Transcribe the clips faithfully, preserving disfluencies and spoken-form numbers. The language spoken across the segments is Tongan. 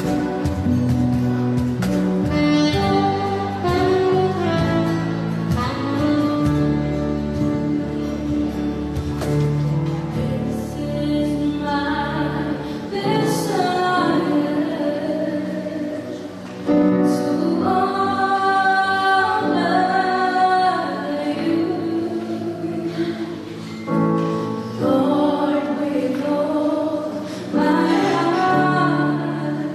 This is my desire to honor you, Lord, with all my heart.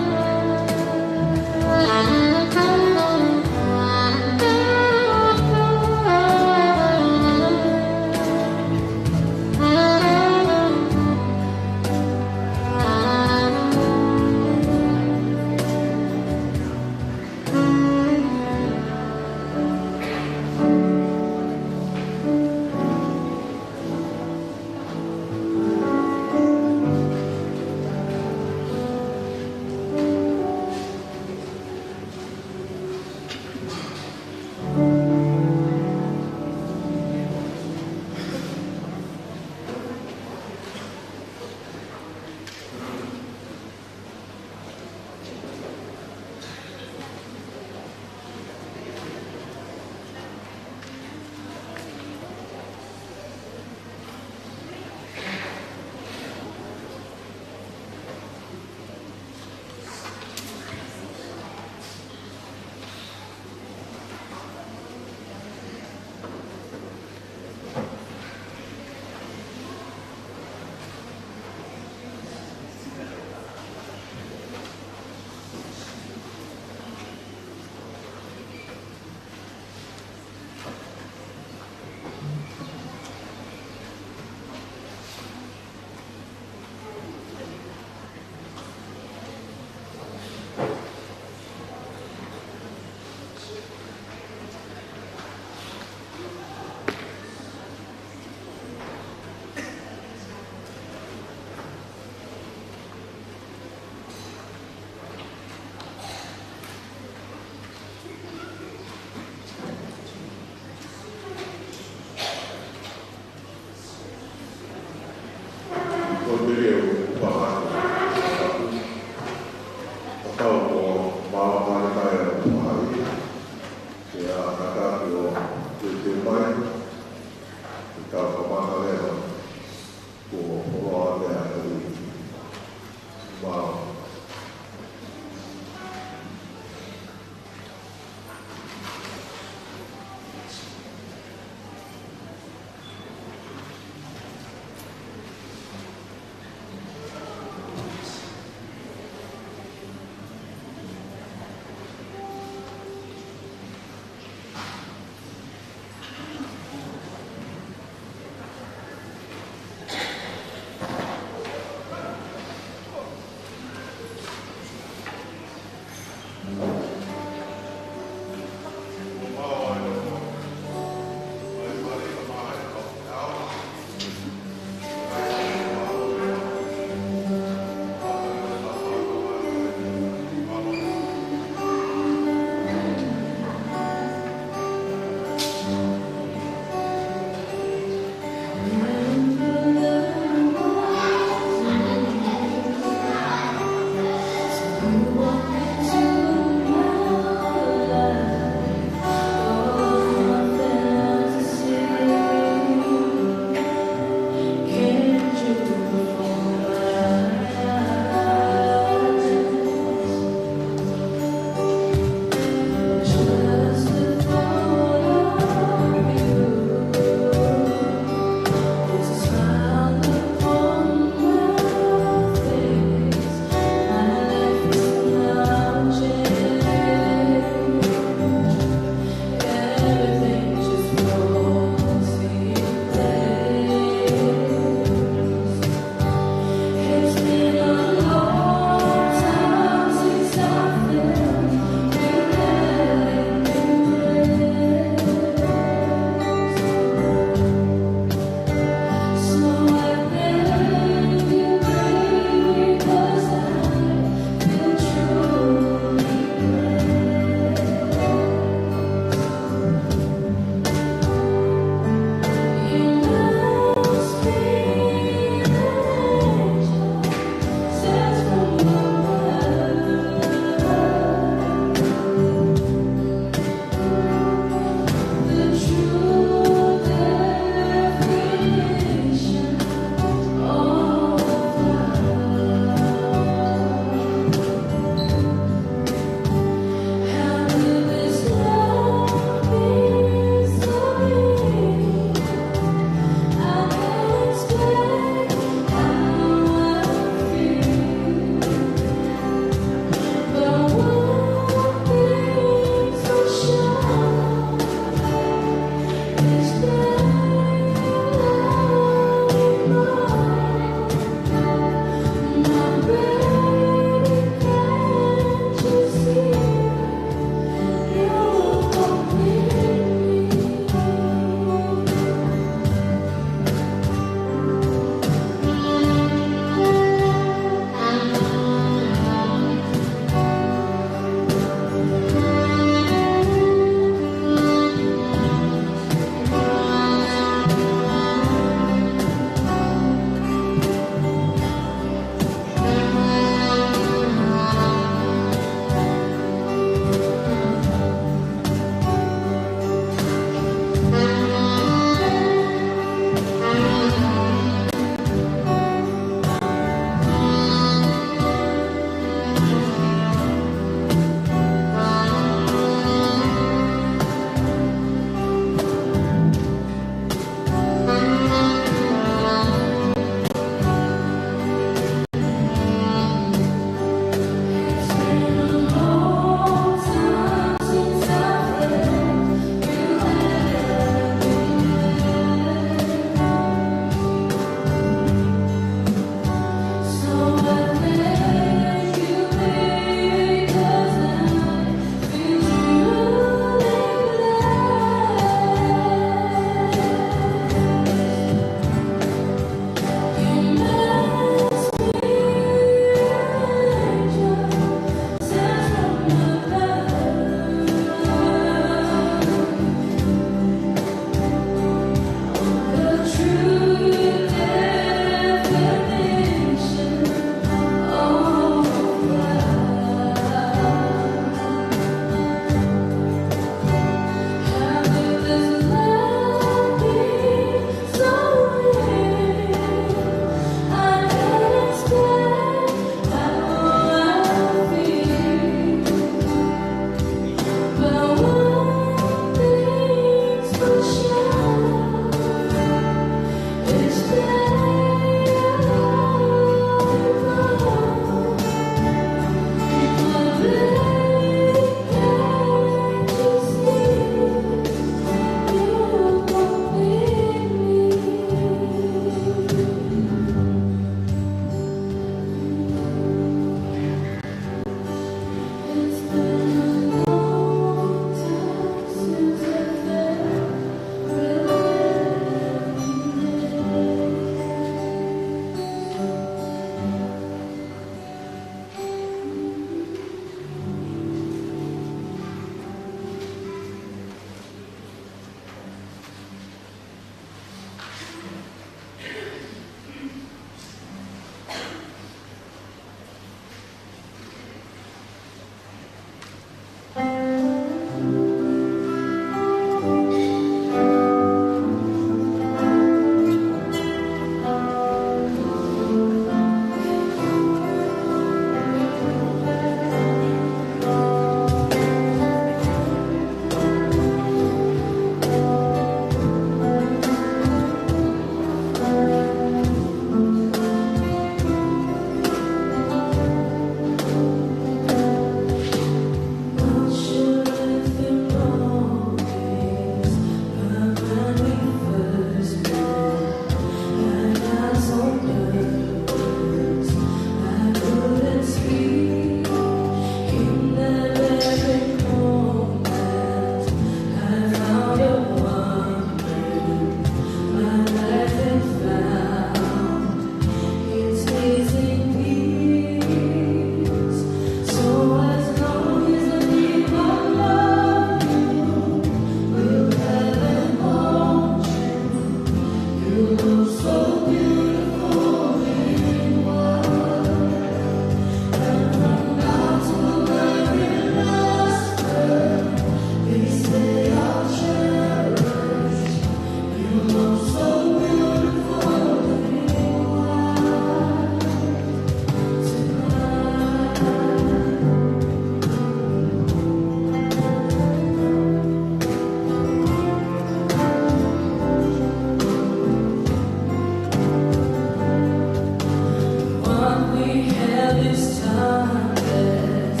is timeless,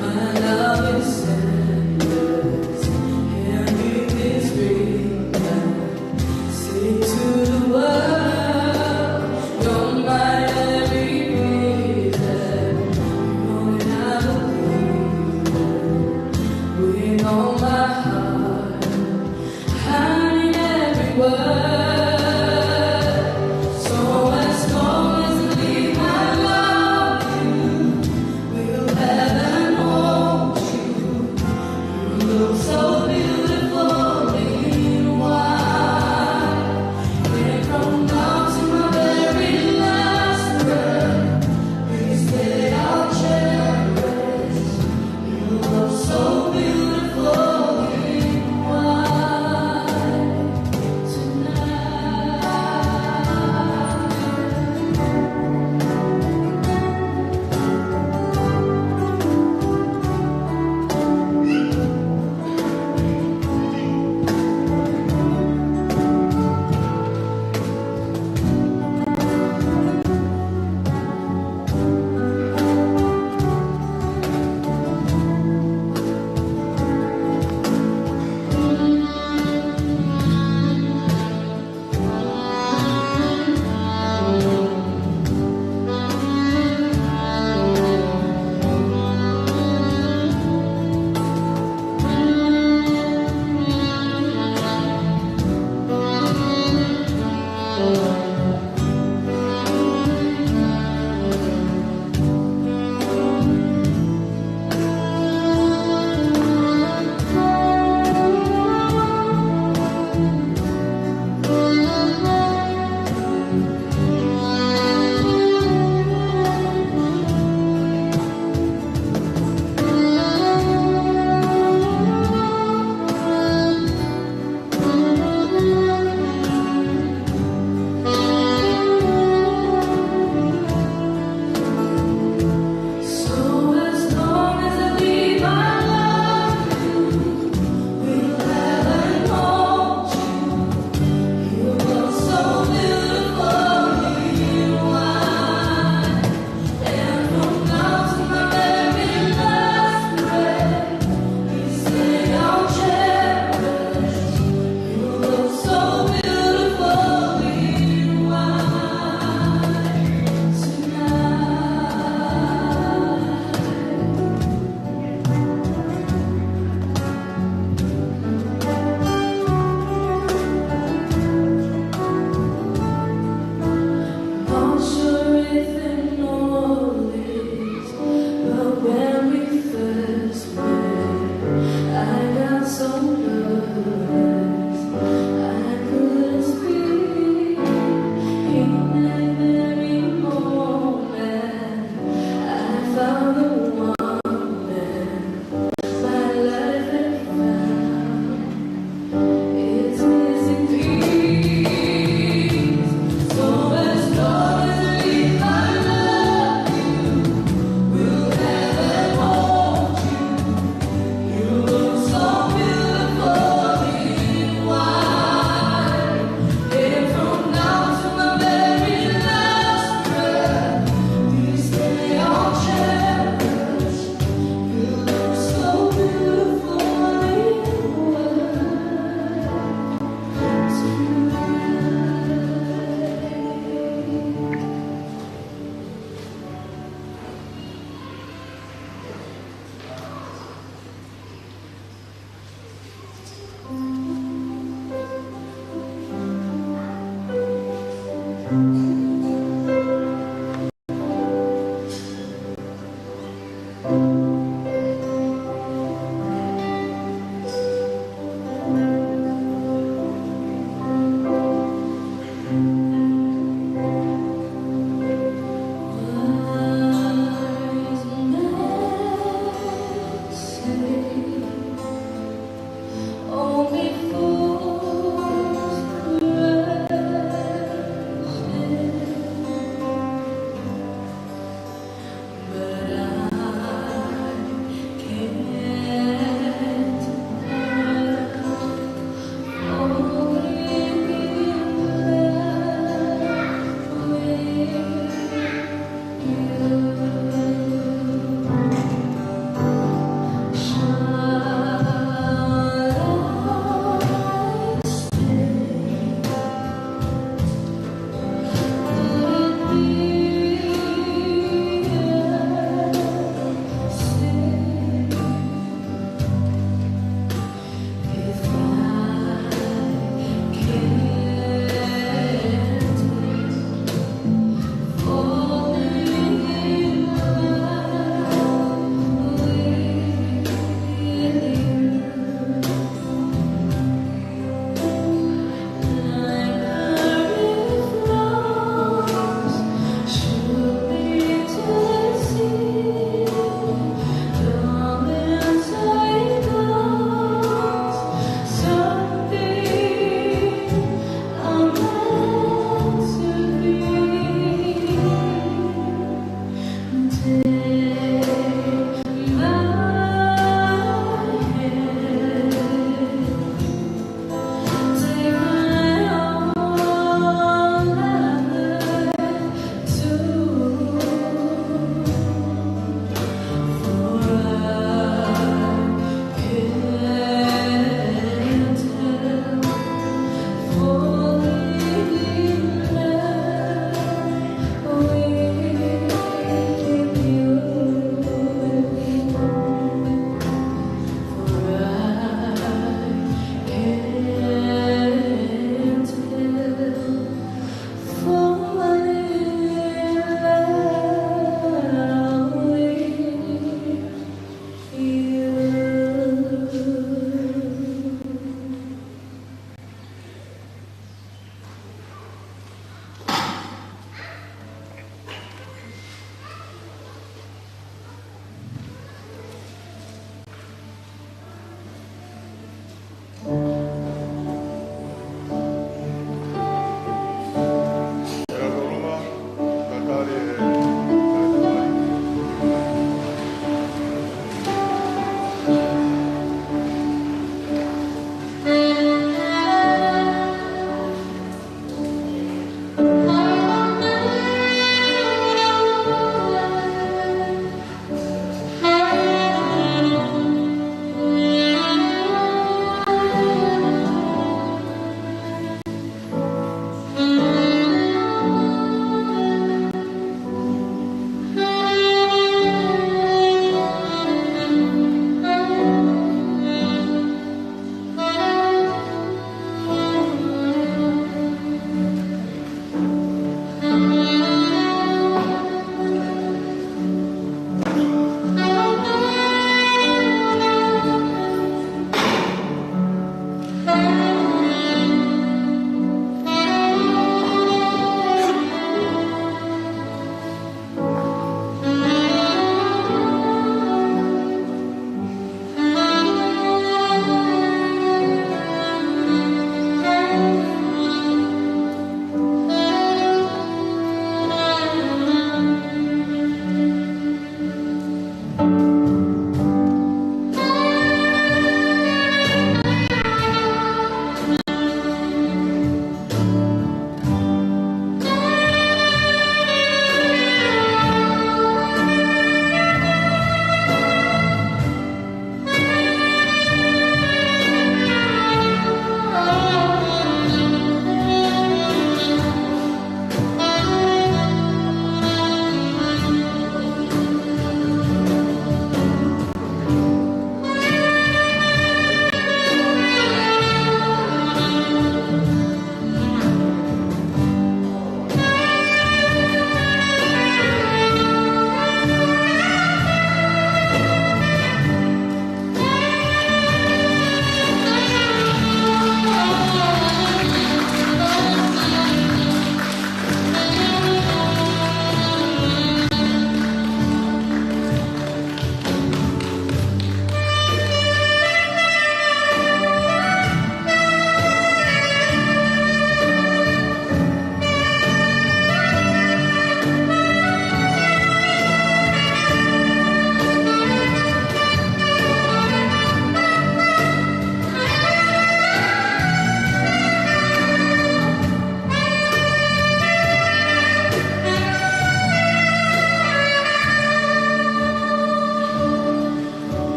my love is endless. Can you please bring that? Say to the world, you're my every reason. You're my every reason. With all my heart, hiding every word. So as long as I live, I love you. Will heaven hold you? You look so beautiful in white. And from now to my very last breath, this day I'll cherish. You look so beautiful in white tonight. So as long as I live, I love you. Will heaven hold you? You look so beautiful in white. And from now to my very last breath, this day I'll cherish. You look so beautiful in white tonight. Not sure if you know this, but when we first met, I got so nervous I couldn't speak. In that very moment, I found the one that my life had found. It's missing piece. So as long as I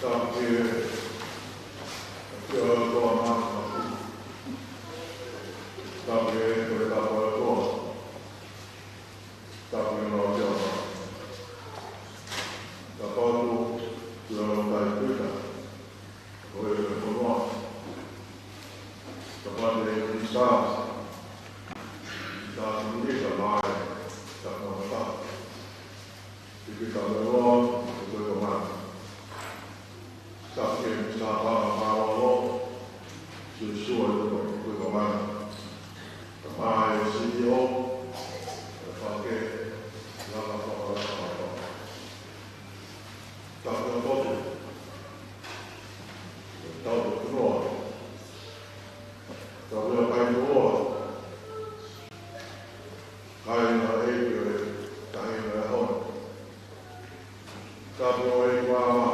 Tapu ki he, ki he ʻOtua Māfimafi. Tapu ki he, ki he tapu ʻa e ʻOtua. Tapu ki he ʻOtua. Tapu atu ki he ʻOtua Tupita. Ko e fonua. Tapu atu ki he Minisitā. Minisitā Siminisa mai. Tapu atu. Pipita Melo, ko e komana. Tapu ki he Minisitā Paʻanga Mālōlō, Siosiua, ko e komana. Tapu ki he C E O, e fake, laka faka, laka faka. Tapu ki he poto, tau ki he fonua. Tapu ki he kainoa. Kāinga ʻeiki ʻo e taʻahine ʻo e ʻaho ni. Tapu ʻEiki Māmā,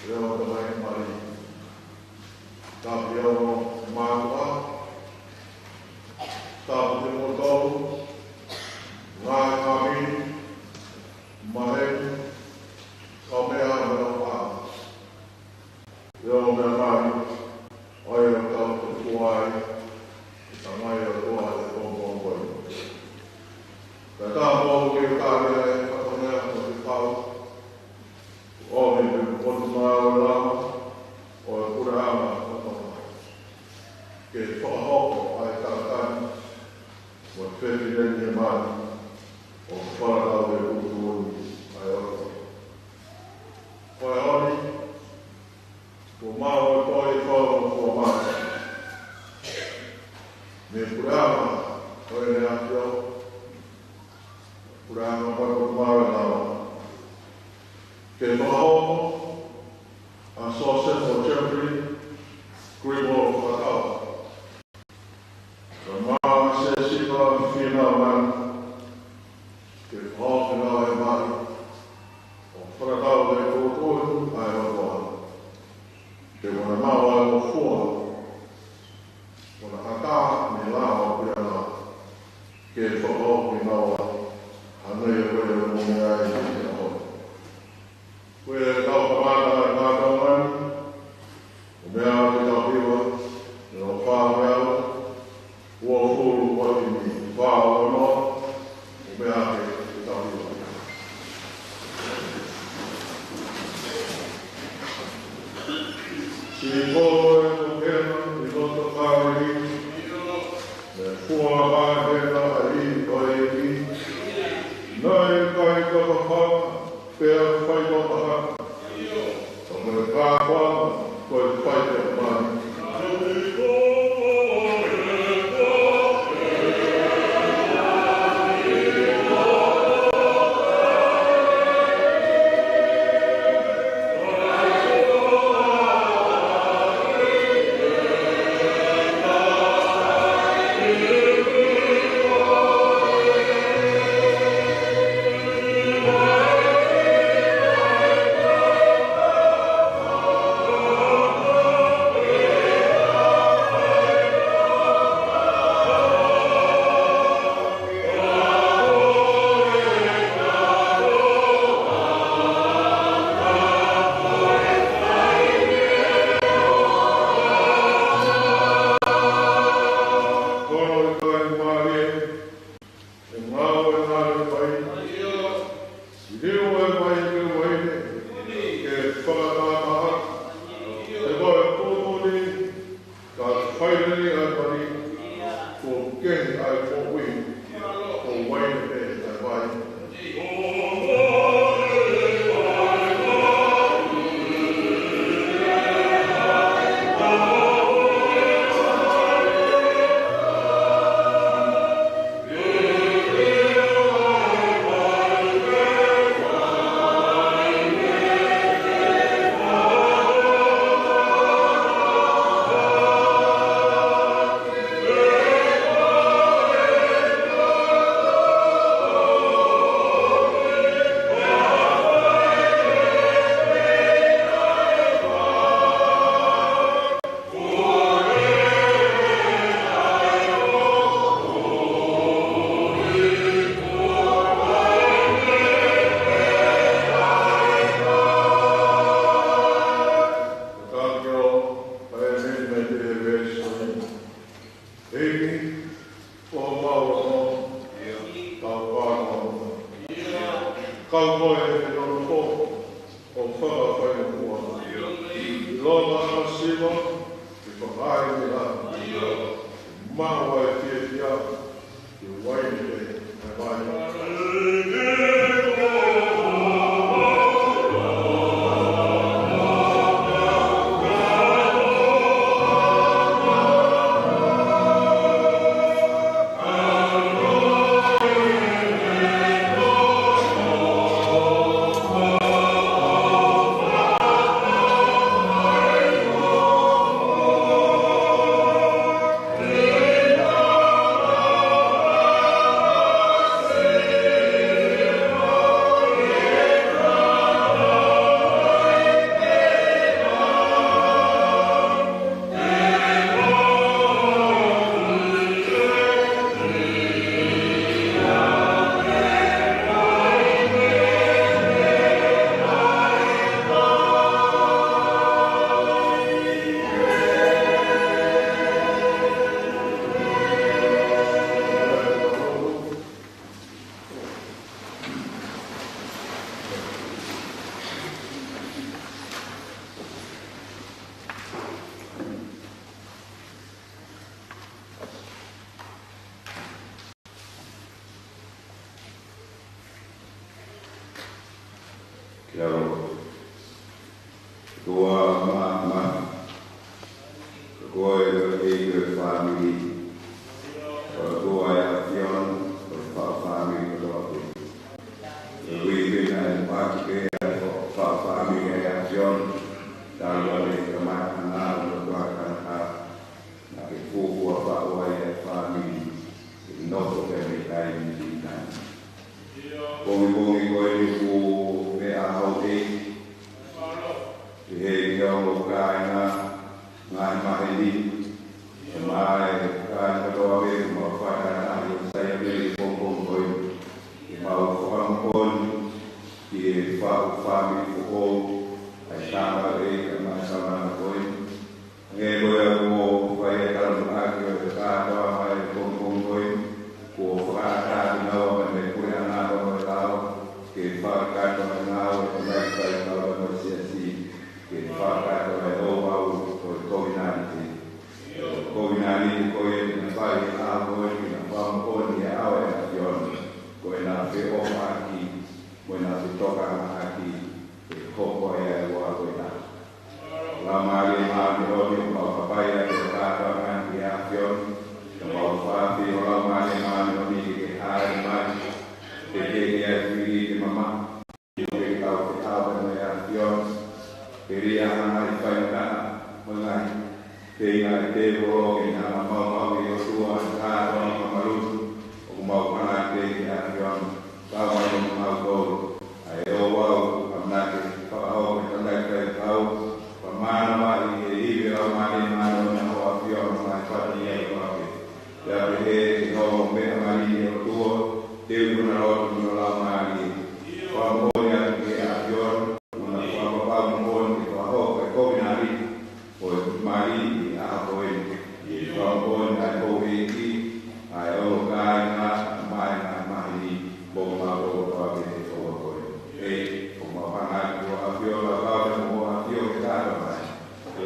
Leʻo Tamai Mali. Tapu ʻa e ongo mātuʻa. Tapu kimoutolu, ngaahi fāmili, maheni, kau meʻa mo e ʻaho. Te o mea mai, ʻa ia ʻoku tau tuku ai, ʻe tangai ʻa e ʻOtua he pongipongi ko eni. Kae ʻatā mo au ke u kau ai he fatongia mo e fekau, ʻo ʻomi pē mo e motuʻa ʻo e lao, ʻo e puleʻanga ʻo Tonga. Ke fakahoko ʻa e tangata ni, mo e fefine ni ʻe mani, ʻo fakatau ke tuʻutuʻuni ʻa e ʻOtua. Ko e ʻaho ni, kuo mau ʻi he toi fau kuo mate. Mei he puleʻanga ʻo ʻEne ʻAfio, puleʻanga ʻo e motuʻa ʻo e lao. Ke fakahoko ʻa Sosefo Jeffrey Gribble Fakatawa. Ka mā se sipa fina man, ke fakahoko ʻa e mali, ʻo fakatau ke tuʻutuʻuni ʻa e ʻOtua. Ke ʻoua naʻa maʻu ʻa e ngofua, ʻoua naʻa ʻatā mei he lao ʻo e puleʻanga, ke fakahoko ʻi he ngāue, hangē ko ia ʻoku mou meaʻi ʻi he ʻaho ni. Ko e kau kamata ʻa e ngāue ni, ʻo meʻa ʻa e kau hiva, ʻe ua fā meʻa, ua fulu ua tini, fā ua noa, ʻo meʻa ʻa e kau hiva. Siʻi ko e tokena ʻi loto Kāleli, mei he fua ʻa e hena ʻa e ʻEiki, naʻe ʻikai fakafā, pea fai fakahā. Ka ko e kātoanga, ko e fai pē mani. Ko e ngāue ngāue mai, ʻi he ʻoua mai ke uaine, ke fakatātā, he ko e tuʻutuʻuni, ka fai lelei ʻa e mali, kuo kehe ʻa e moʻui, ko e uaine pē ʻa e vai. ʻEiki, ko homau ʻOtua, tau pānga. Kau koe he nonofo ʻo fakafaingofua. ʻIlonga ʻa e masiva, ke fakaʻaiʻai. Maʻu ʻa e fiefia, ke uaine pē ʻa e vai. ʻOtua Mafimafi, ko koe ko e ʻEiki ʻo e fāmili, ko e ʻOtua ʻo e ʻAfiona, ko e faʻu fāmili kotoa pē. Ko e ui pē naʻe ʻaki pē ʻa e faʻu fāmili ʻa e ʻAfiona, talu ange ʻi he kamataʻanga ʻo e lotu ʻa Kānaka, naʻa ke fuofua faʻu ai ʻa e fāmili, ʻi he nofo pē mei taimi ki taimi. Pongipongi ko eni ʻoku meʻa houʻeiki ʻi he ʻi he ongo kāinga, ngaahi maheni, ʻo mai kāinga kotoa pē, mau fakataha ʻi he sai pē ʻi he pongipongi ko eni. ʻI mau fakamoʻoni ki he faʻu fāmili foʻou, ʻa e tama ʻe ka mai saunanga ko eni. Hangē ko ia kuo fai e talanoaʻaki ʻo e kātoanga ʻi he pongipongi ko eni, kuo fakaʻatā kinaua mei he puleʻanga ʻo e lao, ke fakakakato ʻa e ngāue ʻa e tamai faifekau ʻo e Siasi, ke fakakakato ʻa e ouau ʻo e kovinānite. Ko e kovinānite ko ia naʻe fai ʻi he ʻaho ko eni ke na fakamoʻoni ʻa e ʻao ʻo e ʻAfiona, ko ʻena feʻofaʻaki mo ʻena fetokangaʻaki, ʻe hoko ai ʻa e ouau ko ia. Laumālie Māʻoniʻoni, ʻoku mau kapai ʻa e kātoanga ʻi he ʻAfiona, ka mau fakaafeʻi ho Laumālie Māʻoniʻoni ke ke hāʻele mai, ke ke ke ʻai fili ke mamaʻo, ke ke tau feʻao pea mo e ʻAfiona, ke lia ʻa e ngaahi faingataʻa, mo e ngaahi feinga ʻa e tēvolo ke ne hanga ʻo maumauʻi ʻOtua ʻa e kātoanga mamalu, ʻoku mau hanga ʻi he ʻAfiona, tau mai mo mautolu, ʻa e ouau, ʻamanaki, fakahoko ʻe he tamai faifekau, pea mānava ʻi he ivi ʻo e Laumālie Māʻoniʻoni ʻa ho ʻAfiona, mai fata ia ʻo ake. Pea pehē ki hoʻo meʻa mali ʻe ʻOtua, teu ʻi hona lotu mo ho Laumālie. Fakamoʻoni atu ki he ʻAfiona, ʻoku na fakapapau moʻoni ke fakahoko e kovinānite, ʻo e mali ʻi he ʻaho ko eni. ʻI he fakamoʻoni ʻa e houʻeiki, ʻa e ongo kāinga, mai ngaahi maheni, mo mautolu kotoa pē he ʻaho ko eni. ʻEiki, ʻoku mau hanga atu ki ho ʻAfio, lau kau mo ho ʻAfio ke kātoa mai.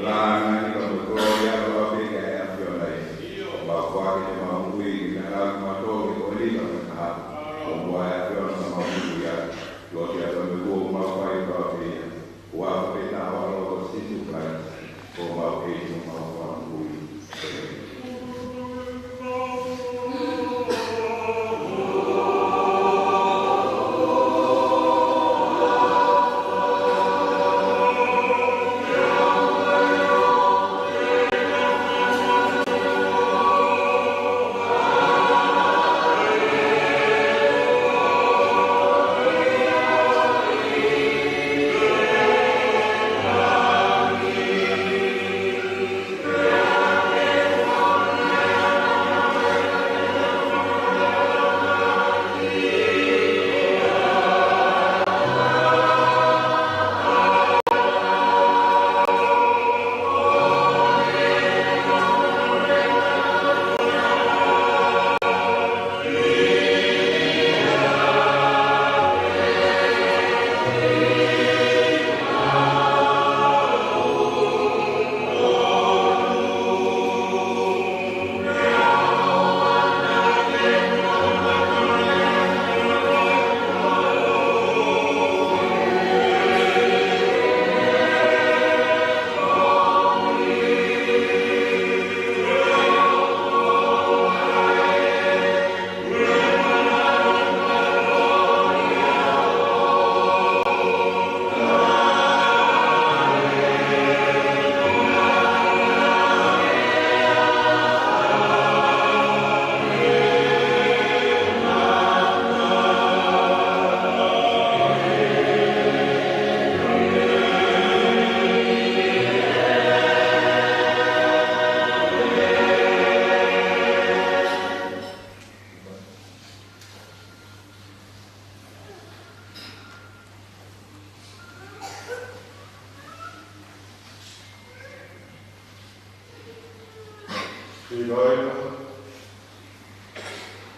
Lāngilangi pea mo e kolōlia kotoa pē ki he ʻAfiona ē. Mau fai ʻemau moʻui, ke na ngāue mautolu ʻi he ʻaho ni pea mo e kahaʻu. ʻOmai ʻe ʻAfiona ʻemau moʻui atu. Lotu atu mo e ʻofa ʻoku mau fai kotoa pē ia. Huafa pē taha ʻo e ʻAlo ko Sīsū Kalaisi, ko homau ʻEiki mo homau Fakamoʻui. ʻĒmeni.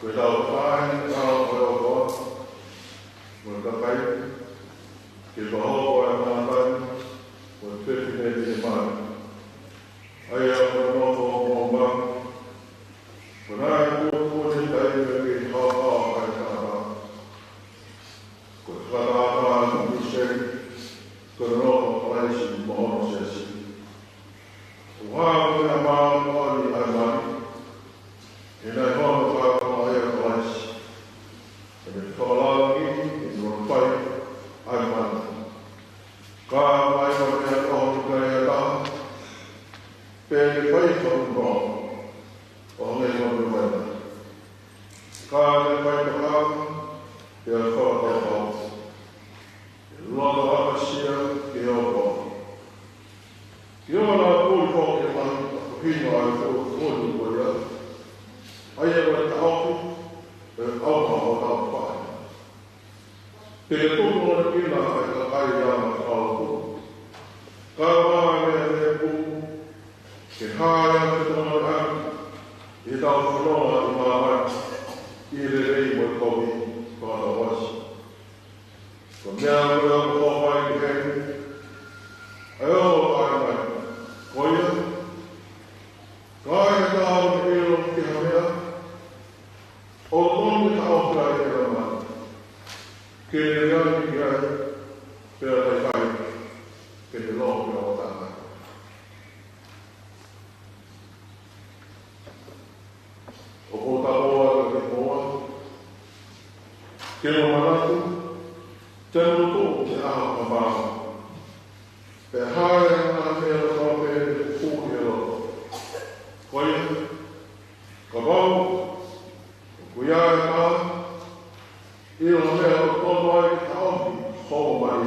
Ko e tau fai, tau kolokoa, mo e kakai, ke fakahoko ʻa e tangata ni, mo e fefine ni ʻi he mali. ʻA ia ko e nofo ʻo e moʻunga, ko e nai kuo kuo ne taimi ke haohaoa ʻa e tangata. Ko e fakataha ʻa e Kalisitiane, ko e nofo ʻa Kalaisi mo hono Pea ke fai fakamoʻoni ʻo hangē ko e meʻa mai. Ka ke fai tokanga, pea fakatau pau. Loto ʻapasia ki he ʻOtua. Ke ʻoua naʻa puli foki ʻa e lahi, ko e hingoa ʻo e fuʻu tokoni ko ia. ʻA ia ko e taʻofi, ʻe ʻauha ʻo tau fai. Te ke tuku ʻo kina ʻa e kakai ʻa e falotu. Ka ʻoua naʻa ke pū, ke hā ʻa e fetongi ʻaki ʻetau fononga ʻi māmani, ʻi he lelei mo e kovi, ko e ʻatā ʻosi. Ko e meʻa ko ia ʻoku fai ki heni, ʻa e ʻoua ʻe ʻai mai, ko ia, ka ʻi ai ha taha ʻoku ʻilo ki ha meʻa, ʻoku totonu ke taʻofi ʻa e ʻelamani, ke ne lea ki ai, pea taitai, ke ne loto ke ʻoua ʻe tangata. ʻOku ou tapu atu kiate koe, ke mo manatu, te mo tuʻu ki he ʻaho ʻo e māmani. Pea hā ʻa e ngaahi meʻa kotoa pē ʻoku hū ki he loto. Ko ia, kapau ʻoku ʻi ai ha taha, ʻi he meʻa ʻoku totonu ai ke taʻofi, hoko mai.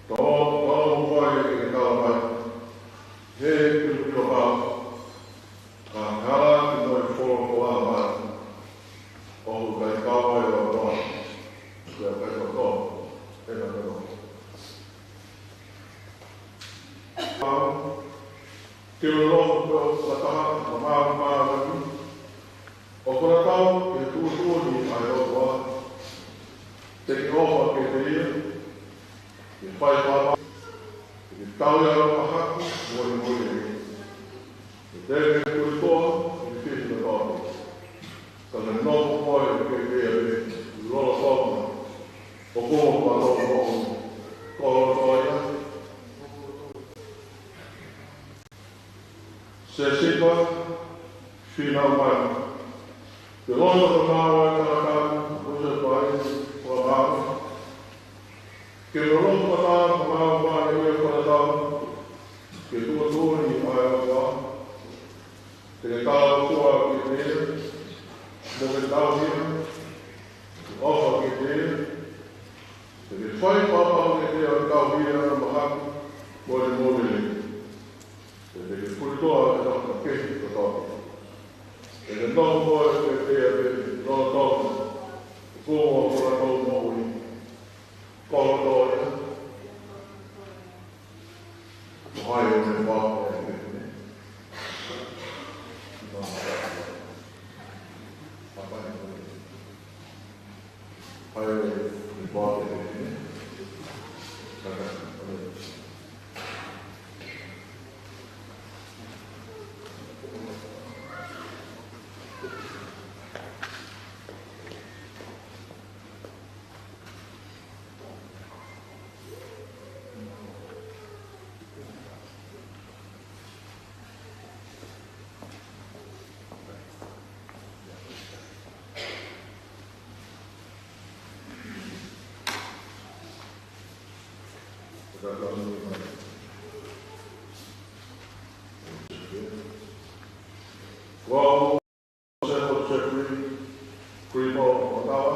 Tau, tau mo koe ke ke tala mai. He ke pio pau. Ka hala ki mo e folofola mai. ʻOku ʻikai kau ai ʻa e ʻOtua. Pea ʻikai totonu ʻena meʻa. Ke loloto pē ʻo fakataha, ʻo māmā, māmā, ʻo fakatau, ke tuʻutuʻuni ʻa e ʻOtua. Te ke ʻofa kiate ia, ke fai papa, ke tau ia ʻo mahaku, mole mole. Ke te ke kuri koa, ke te ke koa. Ka ke nofo koe, ke te ia, ke lolotonga, ʻo koe, ka lolotonga, ko lolotonga ia. Sēsipa Fīnau Manu. Ke loto ka mau ai ka tau, ko se pai, ko mau. Ke loto ka tau, ko mau mai ia ka tau. Ke tuʻutuʻuni ʻa e ʻOtua. Te ke tau kua ki te, mo ke tau hia. Ke ʻofa ki te, te ke fai papa ki te ʻo tau hia, mahaku, mole mole. Te ke kuri koa ʻa e tau kehe kotoa pē. Te ke nofo koe ke te ake, nofo koe. Ko ʻo kura koe moʻui. Ko ʻo koe. Hai ʻo ne papa e kehe. Papa e kehe. Hai ʻo ne papa e kehe. Papa e kehe. Ko Joseph Jeffrey Greenwald Matawa.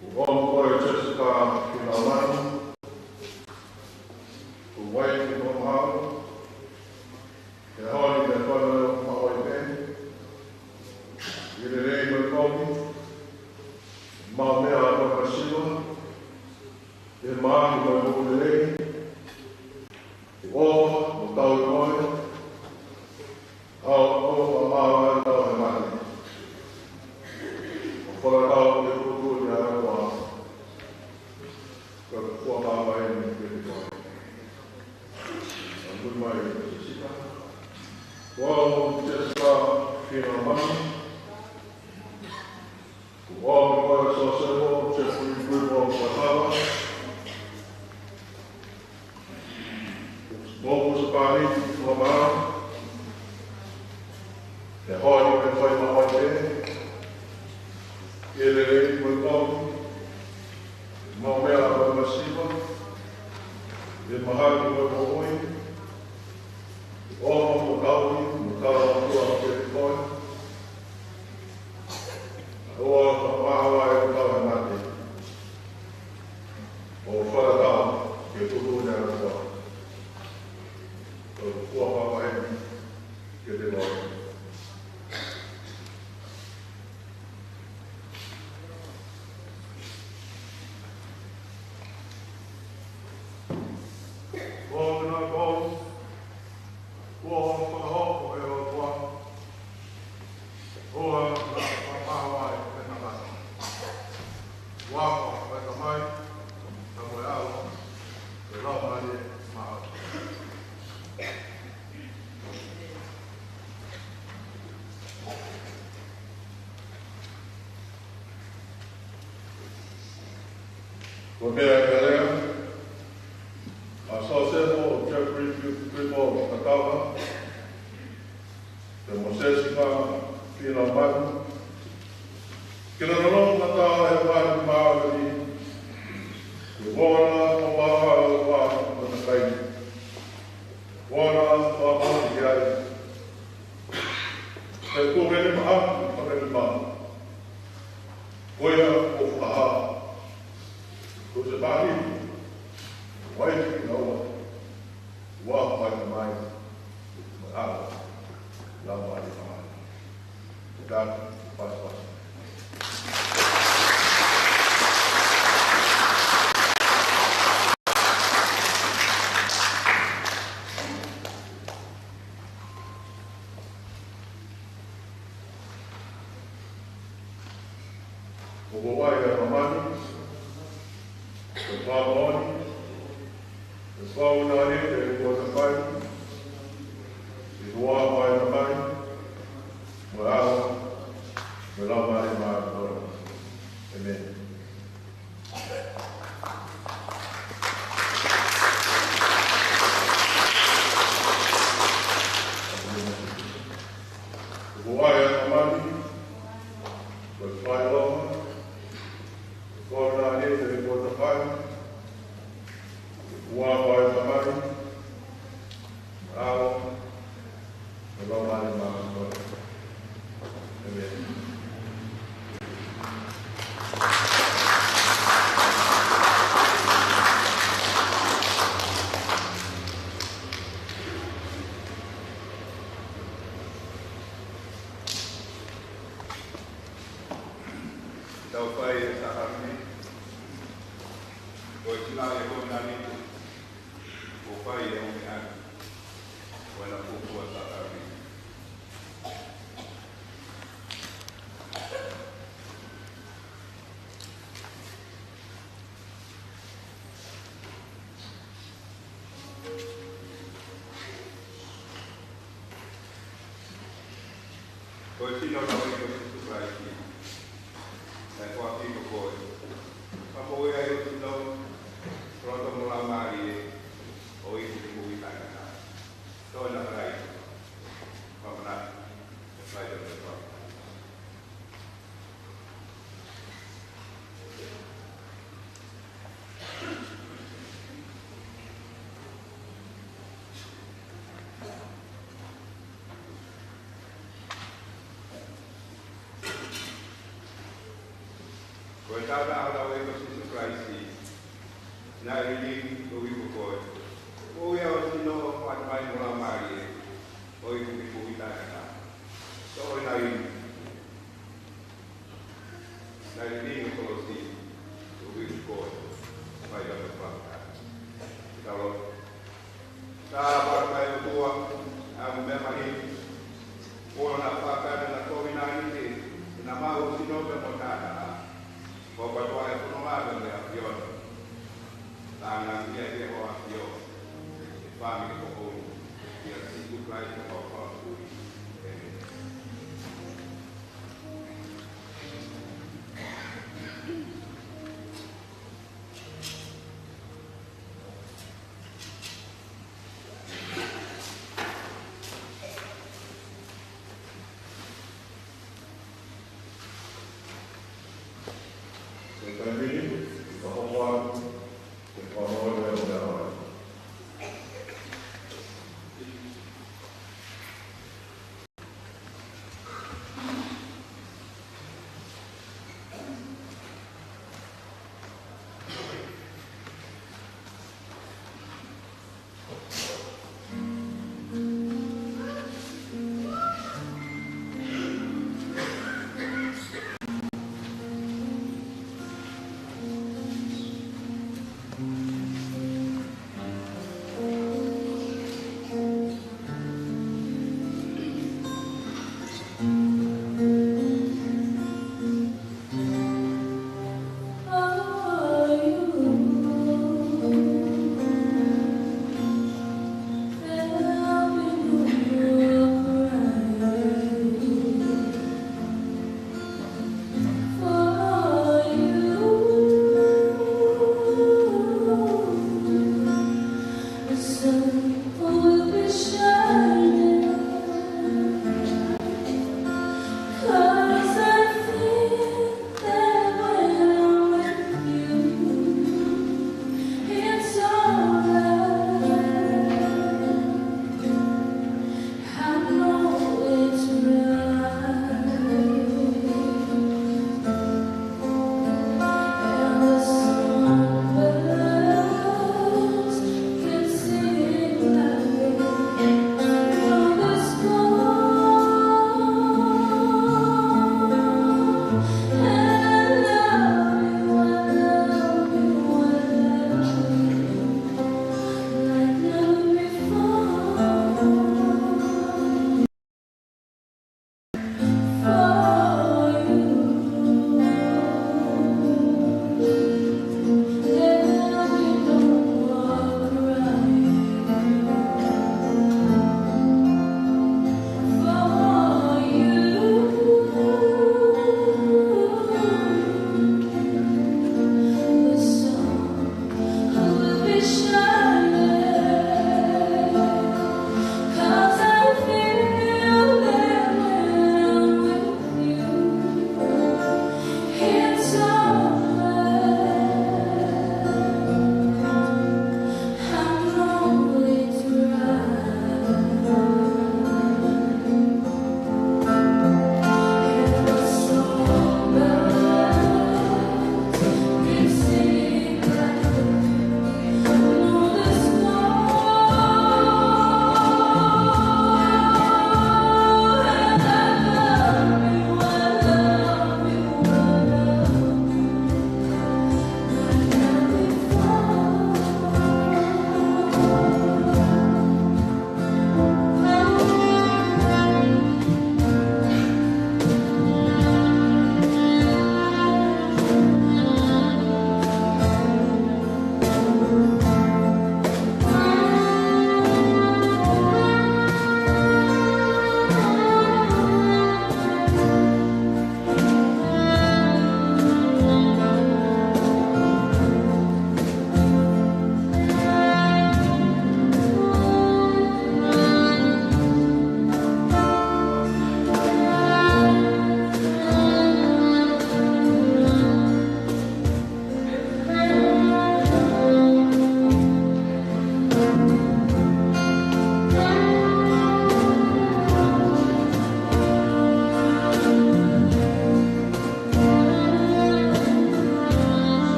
Ko ʻOmi ko e Jessica Kinamani. Ko Wai Kinamau. Ke holi me kona o Hawaii Bank. ʻI he lelei mo e kovi. Mau meʻa ko e masiva. ʻI he maʻu mo e moʻui lelei. ʻOfa, mo tau ʻi koe. ʻAo, ʻofa, ʻamanaki tau he mate. ʻO fakatau ke tuku ia ʻa e ʻOtua. Ka ko e ʻofa mai ni ke te koe. ʻA mui mai, Jessica. Ko au, Jessica Kinamani. Ko ʻOmi ko e Sosefo Jeffrey Greenwald Matawa. Mo ko Sapani Kinamau. Ke holi me fai maʻu ai pē. ʻI he lelei mo e kovi. Mau meʻa ko e masiva. Ke mahaki mo e moʻui, ʻofa mo e tauhi, mo e tala ʻOtua kiate koe. ʻOua ʻe fakamahawa ʻa e tauhi mate. ʻO fakatatau ki he tuʻutuʻuni ʻa e ʻOtua. ʻOku fua fakaheni kiate koe. Ko e meʻa ko ē kuo fakahoko ʻe he ʻOtua, ʻoua naʻa fakamahawa ʻa e tangata. ʻOfa ʻa e Tamai, pea mo e ʻAlo, pea mo e Laumālie Māʻoniʻoni. Ko e meʻa ʻi he lea ʻa Sosefo Jeffrey Gribble Katama, pea mo Sesipa Pina Manu, ke na nonofo ʻatā he Laumālie Māʻoniʻoni, ke ʻoua naʻa fakamahawa ʻa e ʻOtua ʻi hona kakai. ʻOua naʻa fakamahawa ki ai. He kuo ke nima ʻaki ʻa e nima. Ko ia kuo fakahā. Ko e sēpani, uaifi kinaua, ʻofa ʻa e Tamai, mo e ʻAlo, Laumālie Māʻoniʻoni. Kātaki, pasipasi. ʻOku ʻofa ʻa e Tamai, ko e fakamoʻoni, ko e fakamoʻoni ʻa e ʻOtua Tamai, ko e ʻofa ʻa e Tamai, mo e ʻAlo, mo e Laumālie Māʻoniʻoni. ʻĒmeni. Ko e ʻofa ʻa e Tamai, ko e fakaʻilonga, ko e fakamoʻoni ʻa e ʻOtua Tamai, ko e ʻofa ʻa e Tamai, ʻAlo, mo e Laumālie Māʻoniʻoni. ʻĒmeni. Tau fai e sākalamēniti. Ko e sila ʻo e kovinānite, kuo fai ʻe he ʻOtua, ko ʻena fuofua sākalamēniti. Ko e sino ʻo e ʻEiki ko Sīsū Kalaisi, naʻe foaki kiate koe, ke ke moʻui ai ʻi ho sino, loto mo laumālie, ʻo iku ki he moʻui taʻengata. Tō ʻena Kalaisi, pea manatu, ʻe fai ʻe he ʻOtua. Ko e taʻataʻa ʻo hotau ʻEiki ko Sīsū Kalaisi, naʻe liliu ʻo iku koe. Moʻui ai ho sino, ʻatamai mo laumālie, ʻo iku ki he moʻui taʻengata. Tō ʻena inu. Naʻe liliu ʻi he kolosi, ʻo iku koe, fai ʻa e fakatapu. Tau lotu. Tau lotu. Tamai ʻOtua, ʻa e meʻa maheni, ʻoku ne fakakakato ʻena kovinānite, ʻena maʻu ho sino pea mo ho taʻataʻa. Ko e pātō ʻa e fononga pea mo e ʻAfiona. Tānaki ia ʻi ho ʻAfio, ʻi he fāmili ko eni, ʻia Sīsū Kalaisi ko homau Fakamoʻui. ʻĒmeni. Ko e taimi ni, ʻe fakahoko atu, ʻe fakahoko atu.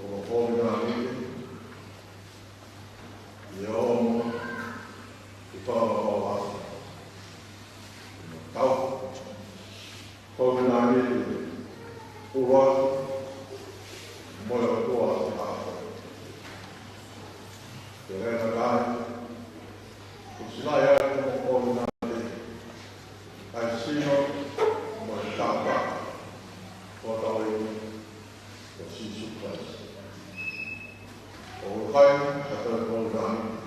ʻo e kovinānite, ʻi he ongo ʻi he fakapapau ʻa e tau kovinānite ʻuluaki mo e ʻOtua ʻi he ʻaho. Ke lea mai, ʻoku silaʻi ʻa e ongo kovinānite, ʻa e sino mo e tapa ʻo hotau ʻEiki ko Sīsū Kalaisi. ʻOku ʻi ai ha toe kovinānite.